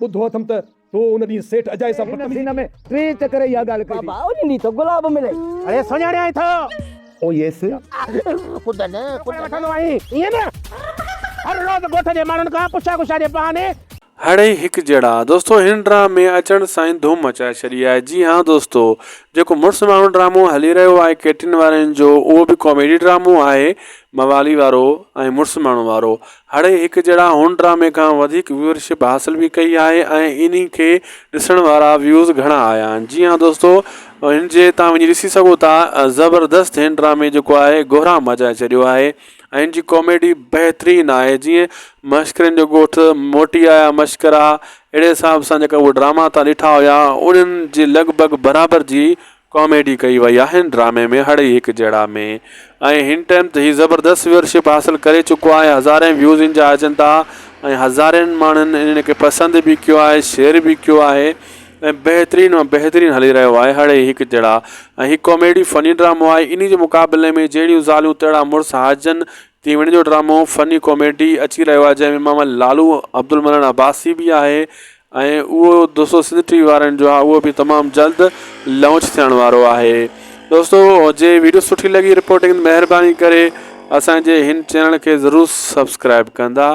ٻڌو اٿم ته تو ان ڏينهن سيٺ اجائي سان هن سين ۾ ٽي چڪر اها ڳالهه ڪئي. بابا ان ڏينهن ٿو گلاب ملئي. اڙي سڃاڻيائين ٿو. او يس. خود نه وٺندو آهين ائين نه؟ هر روز ڳوٺ جي ماڻهن کان پڇا ڳڇا جي بهاني. هڙئي هڪجهڙا دوستو هن ڊرامي اچڻ سان ئي ڌوم مچائي ڇڏي آهي جي ها دوستو جيڪو مڙس ماڻهو ڊرامو هلي رهيو آهي ڪيٽين وارن جو اهو به ڪاميڊي ڊرامو آهي موالي وارو ۽ مڙس ماڻهو وارو هڙئي هڪجهڙا هن ڊرامي کان وڌيڪ ويورشپ حاصل به ڪئي آهي ۽ انهي کي ڏسڻ وارا ويوز گهڻا آيا آهن جي ها دوستو هن جي تان وڃي ڏسي سگهو ٿا زبردست هن ڊرامي جيڪو آهي گهرام مچائي ڇڏيو آهي ۽ هن جي ڪاميڊي بهترين آهي جيئن مشڪرين جو ڳوٺ موٽي آيا مشڪرا اهڙي حساب سان جيڪا اهي ڊراما تان ڏٺا هيا انهن جي لڳ ڀڳ برابر جي ڪاميڊي ڪئي وئي آهي هن ڊرامي ۾ هڙئي هڪ جهڙا ۾ ۽ هن ٽائيم ته هي زبردست ويورشپ حاصل ڪري چڪو آهي هزارين ويوز هن جا اچن ٿا ۽ هزارين ماڻهن هن کي پسند به ڪيو آهي شيئر به ڪيو آهي ۽ بهترين مان بهترين هلي رهيو آهي هڙئي هڪ جهڙا ۽ هي ڪاميڊي فني ڊرامو آهي انهي جي مقابلي ۾ جهڙيون زالون تهڙا مڙس حاجن تيوڻي جو ڊرامو فني ڪاميڊي اچي رهيو آهي جنهن ۾ ماما لالو عبدالمنان عباسي به آهي ۽ اهو دوستو سنڌ ٽي وي وارن جو آهي اهو به تمام جلد لانچ ٿيڻ وارو آهي دوستو جي ويڊيو سٺي لڳي رپورٽنگ مهرباني ڪري اسان جي هن چينل کي ضرور سبسڪرائب ڪندا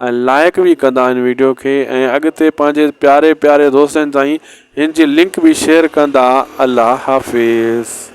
۽ لائڪ به ڪندا هن ويڊيو کي ۽ اڳتي پنهنجي پياري پياري دوستن تائين هن جي لنڪ به شيئر ڪندا الله حافظ.